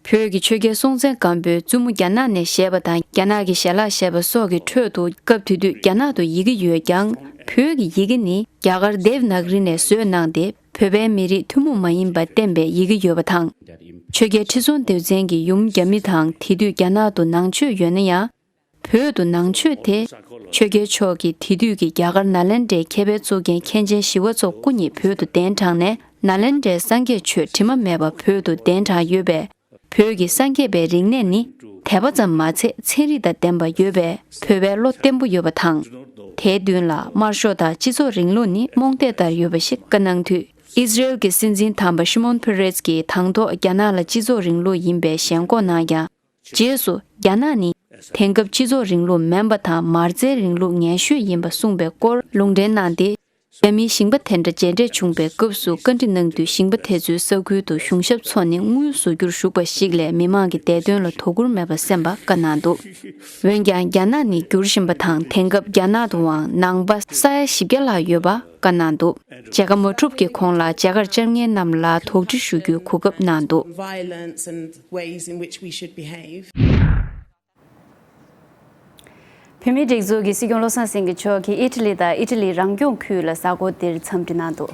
བོད་ཀྱི་ཆོས་རྒྱལ་སྲོང་བཙན་སྒམ་པོའི་བཙུན་མོ་རྒྱ་ནག་ནས་བཞེས་པ་དང་། རྒྱ་ནག་གི་ཞལ་ལག་བཞེས་པ་སོགས་ཀྱི་ཁྲོད་དུ། སྐབས་དེ་དུས་རྒྱ་ནག་ཏུ་ཡི་གེ་ཡོད་ཀྱང་། བོད་ཀྱི་ཡི་གེ་ནི་རྒྱ་གར་དེབ་ནག་རི་ནས་བཟོས་གནང་སྟེ། བོད་པའི་མི་རིགས་ཐུན་མོང་མ་ཡིན་པ་བསྟན་པའི་ཡི་གེ་ཡོད་པ་དང་། ཆོས་རྒྱལ་ཁྲི་སྲོང་ལྡེ་བཙན་གྱི་ཡུམ་རྒྱ་མི་དང་། དེ་དུས་རྒྱ་ནག་ཏུ་ནང་ཆོས་ཡོད་ན་ཡང་། བོད་དུ་ནང་ཆོས་དེ། ཆོས་རྒྱལ་མཆོག་གིས་དེ་དུས་ཀྱི་རྒྱ་གར་ནཱ་ལེནྡྲའི་མཁས་པའི་གཙུག་རྒྱན་མཁན་ཆེན་ཞི་བ་འཚོ་སྐུ་ཉིད་བོད་དུ་གདན་དྲངས་ནས། ནཱ་ལེནྡྲའི་སངས་རྒྱས་ཆོས་དྲི་མ་མེད་པ་བོད་དུ་གདན་དྲངས་ཡོད་པས། བོད་ཀྱི་སངས་རྒྱས་པའི་རིག་གནས་ནི་དད་པ་ཙམ་མ་ཚད་ཚན་རིག་དང་ལྡན་པ་ཡོད་པས། བོད་པའི་བློ་བརྟན་པོ་ཡོད་པ་དང་། དེའི་མདུན་ལ་དམར་ཤོག་དང་སྤྱི་ཚོགས་རིང་ལུགས་ནི་རྨོངས་དད་ལྟར་ཡོད་པ་ཞིག་བཀའ་གནང་དུས། ཨི་ཟི་རེལ་གྱི་སྲིད་འཛིན་དམ་པ་ཤི་མོན་ཕེ་རེས་ཀྱིས་དང་ཐོག་རྒྱ་ནག་ལ་སྤྱི་ཚོགས་རིང་ལུགས་ཡིན་པའི་ཞེན་ཁོག་གནང་ཀྱང་། རྗེས་སུ་རྒྱ་ནག་ནི་དེང་སྐབས་སྤྱི་ཚོགས་རིང་ལུགས་མིན་པ་དང་། མ་རྩའི་རིང་ལུགས་ངན་ཤོས་ཡིན་པ་གསུངས་པའི་སྐོར་ལུང་འདྲེན་གནང་སྟེ། རྒྱ་མིའི་ཞིང་པ་དེ་འདྲ་མཇལ་འཕྲད་བྱུང་བའི་སྐབས་སུ་བཀའ་འདྲི་གནང་དུས། ཞིང་པ་དེ་ཚོའི་ས་ཁུལ་དུ་གཞུང་ཞབས་ཚོ་ནི་དངུལ་བཟོ་རྒྱུར་ཞུགས་པ་ཞིག་ལས་མི་མང་གི་བདེ་དོན་ལ་དོ་ཁུར་མེད་པ་གསན་པ་བཀའ་གནང་འདུག་འོན་ཀྱང་རྒྱ་ནག་ནི་འགྱུར་བཞིན་པ་དང་། དེང་སྐབས་རྒྱ་ནག་ཏུའང་ནང་པ་ས་ཡ་བཞི་བརྒྱ་ལྷག་ཡོད་པ་བཀའ་གནང་འདུག་མཇལ་ཁ་མ་གྲུབ་ཀྱི་གོང་ལ་མཇལ་ཁར་བཅར་མཁན་རྣམས་ལ་དོགས་འདྲི་ཞུ་རྒྱུའི་གོ་སྐབས་གནང་འདུག violence and ways in which we should behave. བོད་མིའི་སྒྲིག་འཛུགས་ཀྱི་སྲིད་སྐྱོང་བློ་བཟང་སེང་གེ་མཆོག་གིས་ཨི་ཊ་ལི་དང་ཨི་ཊ་ལིའི་རང་སྐྱོང་ཁུལ་ལ་གཟའ་འཁོར་འདིར་འཚམས་འདྲི་གནང་འདུག་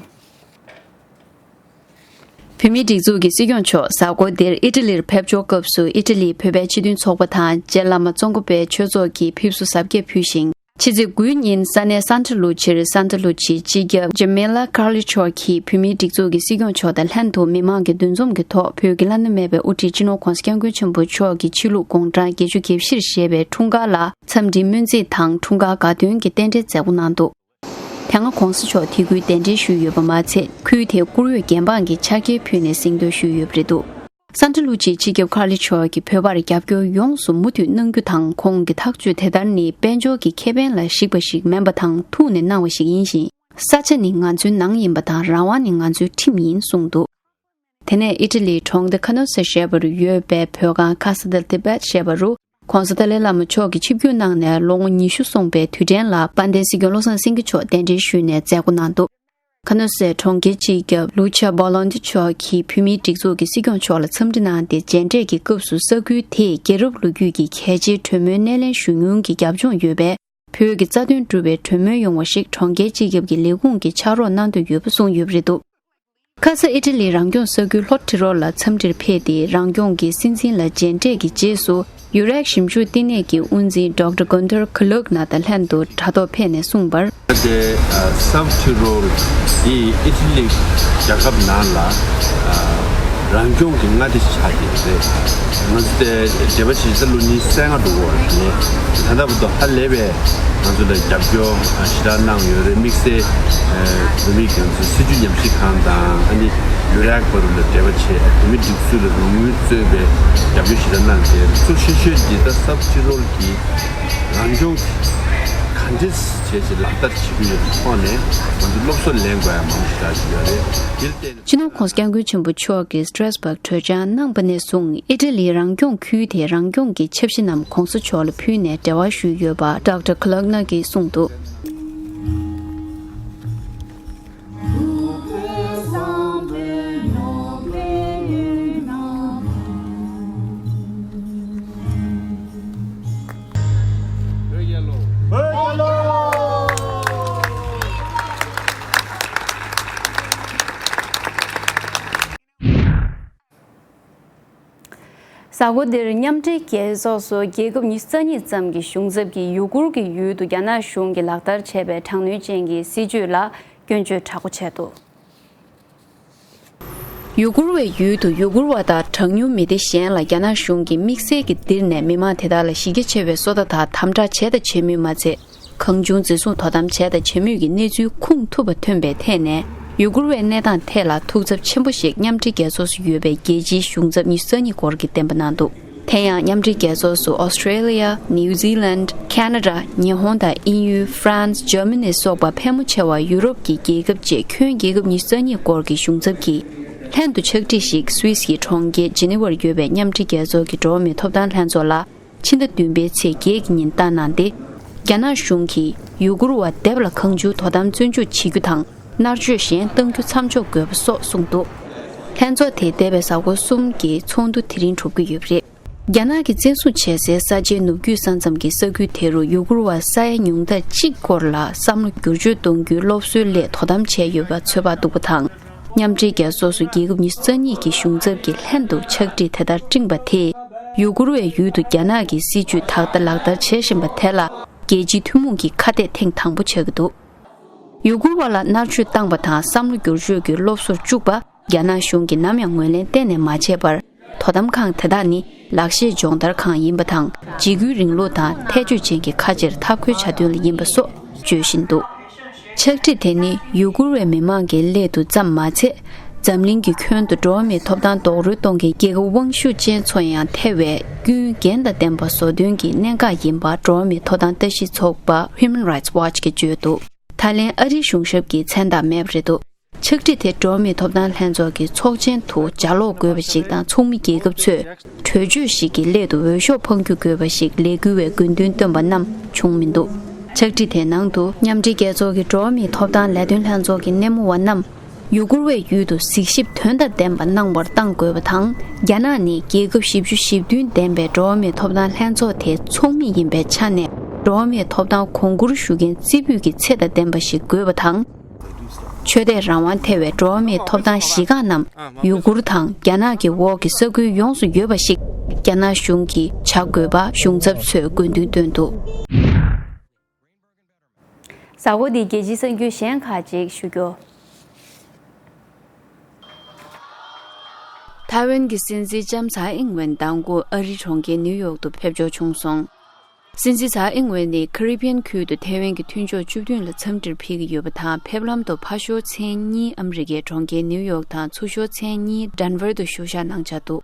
བོད་མིའི་སྒྲིག་འཛུགས་ཀྱི་སྲིད་སྐྱོང་མཆོག་གཟའ་འཁོར་འདིར་ཨི་ཊ་ལིར་ཕེབས་འབྱོར་སྐབས་སུ། ཨི་ཊ་ལིའི་བོད་པའི་སྤྱི་མཐུན་ཚོགས་པ་དང་རྗེ་བླ་མ་ཙོང་ཁ་པའི་ཆོས་ཚོགས་ཀྱིས་ཕེབས་བསུ་གཟབ་རྒྱས་ཕུལ་ཞིང་། ཕྱི་ཚེས་དགུའི་ཉིན་ས་གནས་སན་ཊ་ལུ་ཅིར་སན་ཊ་ལུ་ཅིའི་སྤྱི་ཁྱབ་ཇ་མེ་ལ་ཀར་ལི་མཆོག་གིས་བོད་མིའི་སྒྲིག་འཛུགས་ཀྱི་སྲིད་སྐྱོང་མཆོག་དང་ལྷན་དུ་མི་མང་གི་འདུ་འཛོམས་ཀྱི་ཐོག་བོད་ཀྱི་བླ་ན་མེད་པའི་དབུ་ཁྲིད་སྤྱི་ནོར་༧གོང་ས་༧སྐྱབས་མགོན་ཆེན་པོ་མཆོག་གི་ཆོས་ལུགས་དགུང་གྲངས་བརྒྱད་ཅུ་གྱ་བཞིར་བཞེས་པའི་འཁྲུངས་སྐར་ལ་འཚམས་འདྲིའི་སྨོན་ཚིག་དང་འཁྲུངས་སྐར་དགའ་སྟོན་གྱི་རྟེན་འབྲེལ་མཛད་སྒོ་གནང་འདུག་དེ་སྔ་༧གོང་ས་མཆོག་དེ་ཁུལ་གདན་འདྲེན་ཞུས་ཡོད་པ་མ་ཚད། ཁུལ་དེའི་བཀུར་འོས་རྒྱལ་འབངས་ཀྱིས་ཕྱག་འཁྱེར་ཕུལ་ནས་གཟེངས་བསྟོད་ཞུས་ཡོད་པ་རེད་འདུག་སན་ཊ་ལུ་ཅིའི་སྤྱི་ཁྱབ་ཀར་ལི་མཆོག་གིས་བོད་པར་རྒྱབ་སྐྱོར་ཡོངས་སུ་མུ་མཐུད་གནང་རྒྱུ་དང་། ཁོང་གི་ཐག་གཅོད་དེ་ལྟར་ནི་དཔལ་འབྱོར་གྱི་ཁེ་ཕན་ལ་གཞིགས་པ་ཞིག་མིན་པ་དང་། ཐུགས་ནས་གནང་བ་ཞིག་ཡིན་ཞིང་། ས་ཆ་ནི་ང་ཚོའི་ནང་ཡིན་པ་དང་། རང་དབང་ནི་ང་ཚོའི་ཁྲིམས་ཡིན་གསུངས་འདུག་དེ་ནས་ཨི་ཊ་ལིའི་གྲོང་སྡེ་ཁ་ནོ་སེ་ཞེས་པ་རུ་ཡོད་པའི་བོད་ཁང་Casa del Tibet་ཞེས་པ་རུ། ྋགོང་ས་ཏཱ་ལའི་བླ་མ་མཆོག་གིས་ཆིབས་བསྒྱུར་གནང་ནས་ལོ་ངོ་ཉི་ཤུ་སོང་པའི་དུས་དྲན་ལ་དཔལ་ལྡན་སྲིད་སྐྱོང་བློ་བཟང་སེང་གེ་མཆོག་གདན་འདྲེན་ཞུས་ནས་མཛད་སྒོ་གནང་འདུག་ཁ་ནོ་སེ་གྲོང་ཁྱེར་སྤྱི་ཁྱབ་ལུ་ཆ་བྷོ་ལོན་ཏི་མཆོག་གིས་བོད་མིའི་སྒྲིག་འཛུགས་ཀྱི་སྲིད་སྐྱོང་མཆོག་ལ་འཚམས་འདྲི་གནང་སྟེ། མཇལ་འཕྲད་ཀྱི་སྐབས་སུ་ས་ཁུལ་དེས་རྒྱལ་རབས་ལོ་རྒྱུས་ཀྱི་གལ་ཆེའི་གྲོས་མོལ་སྣེ་ལེན་ཞུ་མྱོང་གི་རྒྱབ་ལྗོངས་ཡོད་པས། བོད་ཀྱི་རྩ་དོན་སྒྲུབ་པའི་གྲོས་མོལ་ཡོང་བ་ཞིག་གྲོང་ཁྱེར་སྤྱི་ཁྱབ་ཀྱི་ལས་ཁུངས་ཀྱིས་ཕྱག་རོགས་གནང་འདོད་ཡོད་པ་གསུངས་ཡོད་པ་རེད་འདུག་ཁ་ས་ཨི་ཊ་ལིའི་རང་སྐྱོང་ས་ཁུལ་ལྷོ་ཊི་རོལ་ལ་འཚམས་འདྲིར་ཕེབས་ཏེ། རང་སྐྱོང་གི་སྲིད་འཛིན་ལ་མཇལ་འཕྲད་ཀྱི་རྗེས་སུ། ཡུ་རོབ་ཞིབ་འཇུག་བསྟི་གནས་ཀྱི་དབུ་འཛིན་ཌོག་ཊར་གོན་ཐར་ཁ་ལོག་ན་དང་ལྷན་དུ་དྲ་ཐོག་ཕེབས་ནས་གསུངས་པར། དེ་སའུ་ཐི་རོལ་འདི་ཨི་ཊ་ལི་རྒྱལ་ཁབ་ནང་ལ་ རང་སྐྱོང་གི་མངའ་སྡེ་ཆགས་ཀྱི་རེད། ང་ཚོ་དེ་འབྲེལ་བ་བྱེད་ས་ལོ་ཉི་ཤུ་རྩ་ལྔ་འགྲོ་གི་ཡོད་རེད། ད་ལྟ་བར་དུ་ཧ་ལས་པའི་ང་ཚོ་ལ་རྒྱབ་སྐྱོར་ཞེ་དྲག་གནང་ཡོད་རེད། དམིགས་བསལ་བོད་མིའི་སྒྲིག་འཛུགས་སྲིད་བྱུས་ཉམས་ཞིབ་ཁང་དང་ཨ་ནི་ཡུ་རོབ་བར་ལ་འབྲེལ་བ་བྱས། བོད་མིའི་སྒྲིག་འཛུགས་ལ་རོགས་དངུལ་སྩོལ་བའི་རྒྱབ་སྐྱོར་ཞེ་དྲག་གནང་བྱས། གཙོ་ཆེ་ཤོས་འདི་ལྟ་སབ་ཅི་རོལ་གྱི་རང་སྐྱོང་གི་ག་འདྲས་བྱས་བྱས་ལག་བསྟར་བྱེད་ཀྱི་ཡོད་པའི་ཐོག་ནས་ང་ཚོ་སློབ་གསོ་ལེན་དགོས་ཡ་མང་པོ་ཞེ་དྲག་ཅིག་ཡོད་རེད། དེར་བརྟེན། སྤྱི་ནོར་༸གོང་ས་༸སྐྱབས་མགོན་ཆེན་པོ་མཆོག་གིས་སི་ཏྲེས་བྷག་གྲོས་འཆར་གནང་པ་ནས་བཟུང་། ཨི་ཊ་ལིའི་རང་སྐྱོང་ཁུལ་དེ་རང་སྐྱོང་གི་ཆབ་གཞི་རྣམས་༸གོང་ས་མཆོག་ལ་ཕུལ་ནས་འབྲེལ་བ་ཞུས་ཡོད་པ་ཌོག་ཊར་ཀ་ལག་ན་གིས་གསུངས་འདུག་གཟའ་འཁོར་འདིར་མཉམ་འབྲེལ་རྒྱལ་ཚོགས་སུ་རྒྱལ་ཁབ་ཉི་ཤུ་རྩ་གཉིས་ཙམ་གྱི་གཞུང་ཚབ་ཀྱིས་ཡུ་གུར་གྱི་ཡུལ་དུ་རྒྱ་ནག་གཞུང་གིས་ལག་བསྟར་བྱས་པའི་དྲག་གནོན་ཅན་གྱི་སྲིད་བྱུས་ལ་སྐྱོན་བརྗོད་དྲག་པོ་བྱས་འདུག་ཡུ་གུར་བའི་ཡུལ་དུ་ཡུ་གུར་བ་དང་གྲངས་ཉུང་མི་སྡེ་གཞན་ལ་རྒྱ་ནག་གཞུང་གིས་དམིགས་བསལ་གྱིས་ལྡིར་ནས་མི་མང་དེ་དག་ལ་གཞི་རྒྱ་ཆེ་བའི་སོ་ལྟ་དང་དམ་དྲག་བྱས་དང་བྱེད་མུས་མ་ཚད། གང་བྱུང་འཛིན་བཟུང་དོ་དམ་བྱས་དང་བྱེད་མུས་ཀྱི་གནས་ཚུལ་ཁུངས་ཐུབ་པ་ཐོན་པའི་ཐད་ནས། ཡུ་གུར་བའི་གནས་སྟངས་ཐད་ལ་ཐུགས་འཚབ་ཆེན་པོ་ཞིག་མཉམ་འབྲེལ་རྒྱལ་ཚོགས་སུ་ཡོད་པའི་རྒྱལ་སྤྱིའི་གཞུང་ཚབ་ཉི་ཤུ་རྩ་གཉིས་སྐོར་གྱིས་བསྟན་པ་གནང་འདུག་དེ་ཡང་མཉམ་འབྲེལ་རྒྱལ་ཚོགས་སུ་ཨོ་སི་ཀྲེ་ལི་ཡ། ནིའུ་ཛི་ལན། ཁེ་ན་ཌ། ཉི་ཧོང་དང་དབྱིན་ཡུལ། ཧྥ་རན་སི། འཇར་མ་ནི་སོགས་པ་ཕལ་མོ་ཆེ་བ་ཡུ་རོབ་ཀྱི་རྒྱལ་ཁབ་བཅས་ཁྱོན་རྒྱལ་ཁབ་ཉི་ཤུ་རྩ་གཉིས་སྐོར་གྱི་གཞུང་ཚབ་ཀྱིས་ལྷན་དུ་ཕྱག་བྲིས་ཤིག་སུད་སི་ཡི་གྲོང་ཁྱེར་ཇི་ནི་ཝར་ཡོད་པའི་མཉམ་འབྲེལ་རྒྱལ་ཚོགས་ཀྱི་འགྲོ་བ་མིའི་ཐོབ་ཐང་ལྷན་ཚོགས་ལ། ཕྱི་ཟླ་བདུན་པའི་ཚེས་བརྒྱད་ཀྱི་ཉིན་བཏང་གནང་སྟེ། རྒྱ་ནག་གཞུང་གིས་ཡུ་གུར་བ་སྡེབ་ལ་གང་བྱུང་དོ་དམ་བཙོན་འཇུག་བྱེད་རྒྱུ་དང་། མནར་གཅོད་གཞན་གཏང་རྒྱུ་མཚམས་འཇོག་དགོས་པ་སོགས་གསུངས་འདུག་ལྷན་ཚོགས་དེ་འདས་པའི་གཟའ་འཁོར་གསུམ་གྱི་ཚོགས་འདུ་དེ་རིང་གྲུབ་ཀྱི་ཡོད་པ་རེད། རྒྱ་ནག་གིས་བཙན་བཟུང་བྱས་སའི་ས་ཆའི་ནུབ་རྒྱུད་ས་མཚམས་ཀྱི་ས་ཁུལ་དེ་རུ་ཡུ་གུར་བ་ས་ཡ་ཉུང་མཐར་གཅིག་སྐོར་ལ་བསམ་བློ་བསྒྱུར་བཅོས་གཏོང་རྒྱུའི་སློབ་གསོའི་སླད་དོ་དམ་བྱས་ཡོད་པ་ཚོད་དཔག་འདུག་པ་དང་། མཉམ་འབྲེལ་རྒྱལ་ཚོགས་སུ་རྒྱལ་ཁབ་ཉི་ཤུ་རྩ་གཉིས་ཀྱི་གཞུང་ཚབ་ཀྱིས་ལྷན་དུ་ཕྱག་བྲིས་དེ་ལྟར་སྤྲིངས་པ་དེས། ཡུ་གུར་བའི་ཡུལ་དུ་རྒྱ་ནག་གི་སྲིད་བྱུས་ད་ལྟ་ལག་བསྟར་བྱེད་བཞིན་པ་དེ་ལ་རྒྱལ་སྤྱིའི་ཐུན་མོང་གི་ཁ་གཏད་ཐེངས་དང་པོ་ཆགས་ཀྱི་འདུག་ཡུ་གུར་བ་ལ་མནར་གཅོད་བཏང་པ་དང་བསམ་བློ་བསྒྱུར་བཅོས་ཀྱི་སློབ་གསོར་བཅུག་པ། རྒྱ་ནག་གཞུང་གིས་ནམ་ཡང་ངོས་ལེན་གཏན་ནས་མ་བྱས་པར། དོ་དམ་ཁང་དེ་དག་ནི་ལག་ཤེས་སྦྱོང་བརྡར་ཁང་ཡིན་པ་དང་། འཇིགས་སྐུལ་རིང་ལུགས་དང་ཐལ་སྤྱོད་ཅན་གྱི་ཁ་ཆེར་འཐབ་རྒོལ་བྱ་དོན་ལ་ཡིན་པ་སོགས་བརྗོད་བཞིན་འདུག་ཕྱག་བྲིས་དེ་ནི་ཡུ་གུར་བའི་མི་མང་གི་སླད་དུ་ཙམ་མ་ཚད། འཛམ་གླིང་གི་ཁྱོན་དུ་འགྲོ་བ་མིའི་ཐོབ་ཐང་རྡོག་རོལ་གཏོང་མཁན་རྒྱལ་ཁབ་དབང་ཤུགས་ཅན་ཚོ་ཡང་ཐེ་བའི་ཀུན་འགན་དང་ལྡན་པ་བཟོ་འདུན་གྱི་གནད་འགག་ཡིན་པ་འགྲོ་བ་མིའི་ཐོབ་ཐང་ལྟ་ཞིབ་ཚོགས་པ་Human Rights Watch གིས་བརྗོད་འདུག་ད་ལན་ཨ་རིའི་གཞུང་ཞབས་ཀྱི་མཚན་རྟགས་མེད་པ་རེད་འདུག་ཕྱག་བྲིས་དེ་འགྲོ་བ་མིའི་ཐོབ་ཐང་ལྷན་ཚོགས་ཀྱི་ཚོགས་ཆེན་དུ་ལྗགས་ཀློག་དགོས་པ་ཞིག་དང་། ཚོགས་མི་རྒྱལ་ཁབ་ཚོས་གྲོས་ཆོད་ཞིག་གི་སླད་དུ་འོས་ཤོག་འཕང་རྒྱུ་དགོས་པ་ཞིག་ལས་འགུལ་བའི་དགོས་འདུན་བཏོན་པ་རྣམས་བྱུང་མི་འདུག་ཕྱག་བྲིས་དེའི་ནང་དུ་མཉམ་འབྲེལ་རྒྱལ་ཚོགས་ཀྱི་འགྲོ་བ་མིའི་ཐོབ་ཐང་ལས་དོན་ལྷན་ཚོགས་ཀྱི་སྣེ་མོ་བ་རྣམས་ཡུ་གུར་བའི་ཡུལ་དུ་གཟིགས་ཞིབ་དོན་དང་ལྡན་པ་གནང་བར་གཏང་དགོས་པ་དང་། རྒྱ་ནག་ནི་རྒྱལ་ཁབ་བཞི་བཅུ་ཞེ་བདུན་ལྡན་པའི་འགྲོ་བ་མིའི་ཐོབ་ཐང་ལྷན་ཚོགས་དེའི་ཚོགས་མི་ཡིན་པའི་ཆ་ནས། འགྲོ་བ་མིའི་ཐོབ་ཐང་གོང་བཀུར་ཞུ་མཁན་རྩེ་ཕུད་ཀྱི་ཚད་དང་ལྡན་པ་ཞིག་དགོས་པ་དང་། ཆོས་དད་རང་དབང་ཐེ་བའི་འགྲོ་བ་མིའི་ཐོབ་ཐང་གཞི་རྐང་རྣམས་ཡུ་གུར་དང་རྒྱ་ནག་གི་འོག་གི་ས་ཁུལ་ཡོངས་སུ་ཡོད་པ་ཞིག་རྒྱ་ནག་གཞུང་གིས་བྱ་དགོས་པ་གཞུང་ཚབ་ཚོས་དགོས་འདུན་བཏོན་འདུག་གཟའ་འཁོར་འདིའི་རྒྱལ་སྤྱིའི་གསར་འགྱུར་གཞན་ཁག་ཅིག་ཞུ་རྒྱུ། ཐའེ་ཝན་གྱི་སྲིད་འཛིན་ལྕམ་ཚའེ་ཨིང་ཝེན་མདང་དགོང་ཨ་རིའི་གྲོང་ཁྱེར་ནིའུ་ཡོག་ཏུ་ཕེབས་འབྱོར་བྱུང་སོང་། སྲིད་འཛིན་ཚའེ་ཨིང་ཝེན་ནི་ཁ་རི་བི་ཡན་ཁུལ་དུ་ཐའེ་ཝན་གྱི་མཐུན་ཕྱོགས་བཅུ་བདུན་ལ་འཚམས་འདྲིར་ཕེབས་ཀྱི་ཡོད་པ་དང་། ཕེབས་ལམ་དུ་ཕར་ཞོར་མཚན་གཉིས་ཨ་མི་རི་ཀའི་གྲོང་ཁྱེར་ནིའུ་ཡོག་དང་། ཚུར་ཞོར་མཚན་གཉིས་ཌན་ཝར་དུ་བཞུགས་ཞག་གནང་འཆར་འདུག་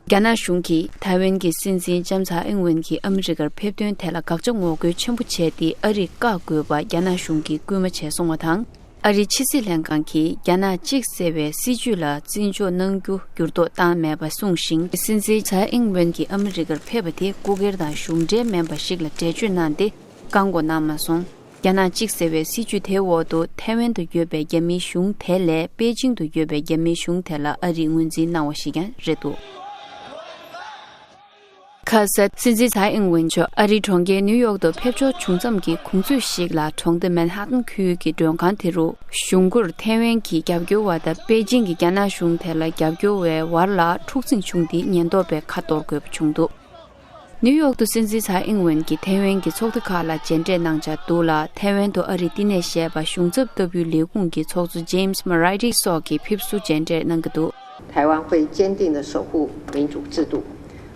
རྒྱ་ནག་གཞུང་གིས་ཐའེ་ཝན་གྱི་སྲིད་འཛིན་ལྕམ་ཚའེ་ཨིང་ཝེན་གྱི་ཨ་མི་རི་ཀར་ཕེབས་དོན་ཐད་ལ་དགག་བྱ་ངོ་རྒོལ་ཆེན་པོ་བྱས་ཏེ། ཨ་རིས་བཀག་དགོས་པ་རྒྱ་ནག་གཞུང་གིས་སྐུལ་མ་བྱས་སོང་བ་དང་། ཨ་རིའི་ཕྱི་སྲིད་ལྷན་ཁང་གིས་རྒྱ་ནག་གཅིག་ཟེར་བའི་སྲིད་བྱུས་ལ་བརྩི་འཇོག་གནང་རྒྱུ་འགྱུར་ལྡོག་བཏང་མེད་པ་གསུངས་ཤིང་། སྲིད་འཛིན་ཚའེ་ཨིང་ཝེན་གྱིས་ཨ་མི་རི་ཀར་ཕེབས་པ་དེ་སྐུ་སྒེར་དང་གཞུང་འབྲེལ་མིན་པ་ཞིག་ལ་འགྲེལ་བརྗོད་གནང་སྟེ། བཀག་འགོག་གནང་མ་སོང་། རྒྱ་ནག་གཅིག་ཟེར་བའི་སྲིད་བྱུས་དེའི་འོག་ཏུ་ཐའེ་ཝན་དུ་ཡོད་པའི་རྒྱ་མིའི་གཞུང་དེ་ལས་པེ་ཅིང་དུ་ཡོད་པའི་རྒྱ་མིའི་གཞུང་དེ་ལ་ཨ་རིས་ངོས་འཛིན་གནང་བ་ཞིག་ཀྱང་རེད་འདུག་ཁ་སང་སྲིད་འཛིན་ཚའེ་ཨིང་ཝེན་མཆོག་ཨ་རིའི་གྲོང་ཁྱེར་ནིའུ་ཡོག་ཏུ་ཕེབས་འབྱོར་བྱུང་མཚམས་ཀྱི་གུང་ཚིགས་ཤིག་ལ། གྲོང་སྡེ་མན་ཧ་ཏན་ཁུལ་གྱི་མགྲོན་ཁང་དེ་རུ། གཞུང་སྒོར་ཐའེ་ཝན་གྱི་རྒྱབ་སྐྱོར་བ་དང་པེ་ཅིང་གི་རྒྱ་ནག་གཞུང་དེ་ལ་རྒྱབ་སྐྱོར་བའི་བར་ལ་འཁྲུག་འཛིང་བྱུང་སྟེ། ཉེན་རྟོག་པས་ཁ་གཏོར་དགོས་པ་བྱུང་འདུག་ནིའུ་ཡོག་ཏུ་སྲིད་འཛིན་ཚའེ་ཨིང་ཝེན་གྱིས་ཐའེ་ཝན་གྱི་ཚོགས་སྡེ་ཁག་ལ་མཇལ་འཕྲད་གནང་འཆར་འདུག་ལ། ཐའེ་ཝན་དུ་ཨ་རིའི་བསྟི་གནས་བཞད་པ་གཞུང་ཚབ་ལྟ་བུའི་ལས་ཁུངས་ཀྱི་ཚོགས་གཙོ་ཇེམ་སི་མ་རའེ་ཏི་སོགས་ཀྱིས་ཕེབས་བསུ་མཇལ་འཕྲད་གནང་གི་འདུག 台湾会坚定地守护民主制度，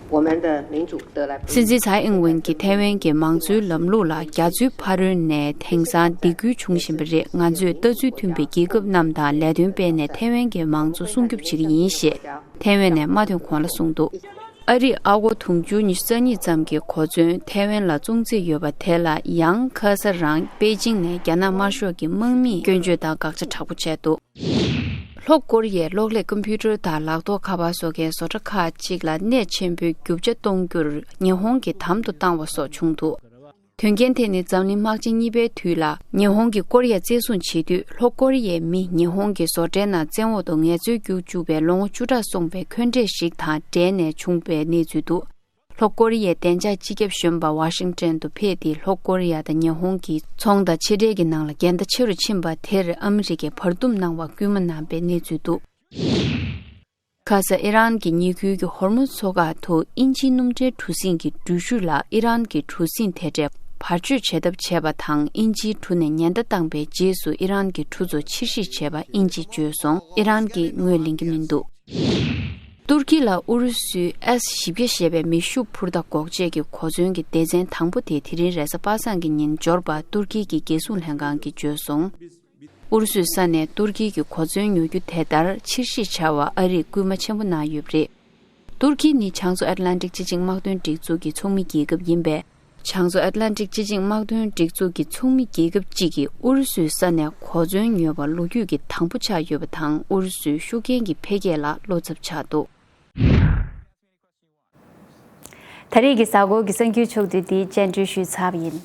我们的民主得来不易。 སྲིད་འཛིན་ཚའེ་ཨིན་ཝེན་གྱིས་ཐའེ་ཝན་གྱི་མང་གཙོའི་ལམ་ལུགས་ལ་རྒྱ་མཚོའི་ཕ་རོལ་ནས་དེང་སང་སྡིགས་སྐུལ་བྱུང་བཞིན་པ་རེད། ང་ཚོས་ལྟ་ཚུལ་མཐུན་པའི་རྒྱལ་ཁབ་རྣམས་དང་ལས་དོན་སྤེལ་ནས་ཐའེ་ཝན་གྱི་མང་གཙོ་སྲུང་སྐྱོབ་བྱེད་ཀྱི་ཡིན་ཞེས་ཐའེ་ཝན་ནས་མ་ཐོན་གོང་ལ་གསུངས་འདུག། ཨ་རིས་ཨ་སྒོར་དུང་ཕྱུར་ཉི་ཤུ་རྩ་གཉིས་ཙམ་གྱི་གོ་མཚོན་ཐའེ་ཝན་ལ་བཙོང་རྩིས་ཡོད་པ་དེ་ལ་ཡང་ཁ་ས་རང་པེ་ཅིང་ནས་རྒྱ་ནག་དམར་ཤོག་གི་དམག་མིས་སྐྱོན་བརྗོད་དང་དགག་བྱ་དྲག་པོ་བྱས་འདུག། ལྷོ་ཀོ་རི་ཡས་གློག་ཀླད་ཀམ་པུ་ཊར་དང་ལག་ཐོགས་ཁ་པར་བཟོ་མཁན་བཟོ་གྲྭ་ཁག་ཅིག་ལ་གནད་ཆེན་པོའི་རྒྱུ་ཆ་གཏོང་རྒྱུར་ཉི་ཧོང་གིས་དམ་དུ་བཏང་བ་སོགས་བྱུང་འདུག། དོན་རྐྱེན་དེ་ནི་འཛམ་གླིང་དམག་ཆེན་གཉིས་པའི་དུས་ལ་ཉི་ཧོང་གིས་ཀོ་རི་ཡ་བཙན་བཟུང་བྱེད་དུས། ལྷོ་ཀོ་རི་ཡའི་མི་ཉི་ཧོང་གི་བཟོ་གྲྭའི་ནང་བཙན་འོག་ཏུ་ངལ་རྩོལ་རྒྱུགས་བཅུག་པའི་ལོ་ངོ་བཅུ་ཕྲག་སོང་བའི་འཁོན་འགྲས་ཤིག་དང་འབྲེལ་ནས་བྱུང་བའི་གནས་ཚུལ་འདུག། ལྷོ་ཀོ་རི་ཡའི་བདེ་འཇགས་སྤྱི་ཁྱབ་གཞོན་པ་ཝ་ཤིང་ཊོན་དུ་ཕེབས་ཏེ། ལྷོ་ཀོ་རི་ཡ་དང་ཉི་ཧོང་གི་ཚོང་དང་ཕྱི་འབྲེལ་གྱི་ནང་ལ་འགལ་ཟླ་ཆེ་རུ་ཕྱིན་པ་དེར་ཨ་མི་རི་ཀས་བར་འདུམ་གནང་བར་སྐུལ་མ་གནང་པའི་གནས་ཚུལ་འདུག། ཁ་ས་ཨི་རན་གྱི་ཉེ་ཁུལ་གྱི་ཧོར་མུ་མཚོ་ཁག་ཏུ་དབྱིན་ཇིའི་སྣུམ་འདྲེན་གྲུ་གཟིངས་ཀྱི་འགྲུལ་བཞུད་ལ་ཨི་རན་གྱི་གྲུ་གཟིངས་དེ་འདྲས་བར་གཅོད་བྱེད་ཐབས་བྱས་པ་དང་། དབྱིན་ཇིའི་གྲུ་ནས་ཉེན་བརྡ་བཏང་པའི་རྗེས་སུ་ཨི་རན་གྱི་གྲུ་ཚོ་ཕྱིར་བཤིག་བྱས་པ་དབྱིན་ཇིས་བརྗོད་སོང་། ཨི་རན་གྱིས་ངོས་ལེན་གྱི་མི་འདུག། ཏུར་ཀི་ལ་ཨུ་རུ་སུའི་ཨེས་བཞི་བརྒྱ་ཞེས་པའི་མེ་ཤུགས་འཕུར་མདའ་འགོག་བྱེད་ཀྱི་གོ་མཚོན་གྱི་སྡེ་ཚན་དང་པོ་དེ་དེ་རིང་རེས་གཟའ་པ་སངས་ཀྱི་ཉིན་འབྱོར་པ་ཏུར་ཀི་གི་རྒྱལ་སྲུང་ལྷན་ཁང་གིས་བརྗོད་སོང་། ཨུ་རུ་སུའི་ས་ནས་ཏུར་ཀི་གི་གོ་མཚོན་ཉོ་རྒྱུ་དེ་ལྟར་ཕྱིར་བཤིག་བྱ་བར་ཨ་རིས་སྐུལ་མ་ཆེན་པོ་གནང་ཡོད་པ་རེད། ཏུར་ཀི་ནི་བྱང་མཚོ་ཨེཊ་ལན་ཊིག་སྤྱི་ཆིངས་དམག་དོན་སྒྲིག་འཛུགས་ཀྱི་ཚོགས་མི་རྒྱལ་ཁབ་ཡིན་པས། བྱང་མཚོ་ཨེཊ་ལན་ཊིག་སྤྱི་ཆིངས་དམག་དོན་སྒྲིག་འཛུགས་ཀྱི་ཚོགས་མི་རྒྱལ་ཁབ་གཅིག་གིས་ཨུ་རུ་སུའི་ས་ནས་གོ་མཚོན་ཉོས་པ་ལོ་རྒྱུས་ཀྱི་དང་པོ་ཆགས་ཡོད་པ་དང་། ཨུ་རུ་སུའི་ཤུགས་རྐྱེན་གྱི་འཕེལ་རྒྱས་ལ་བློ་འཚབ་ཆགས་འདུག། ད་རེས་ཀྱི་གཟའ་འཁོར་གྱི་གསར་འགྱུར་ཕྱོགས་བསྡུས་འདི་སྙན་སྒྲོན་ཞུས་ཚར་བ་ཡིན།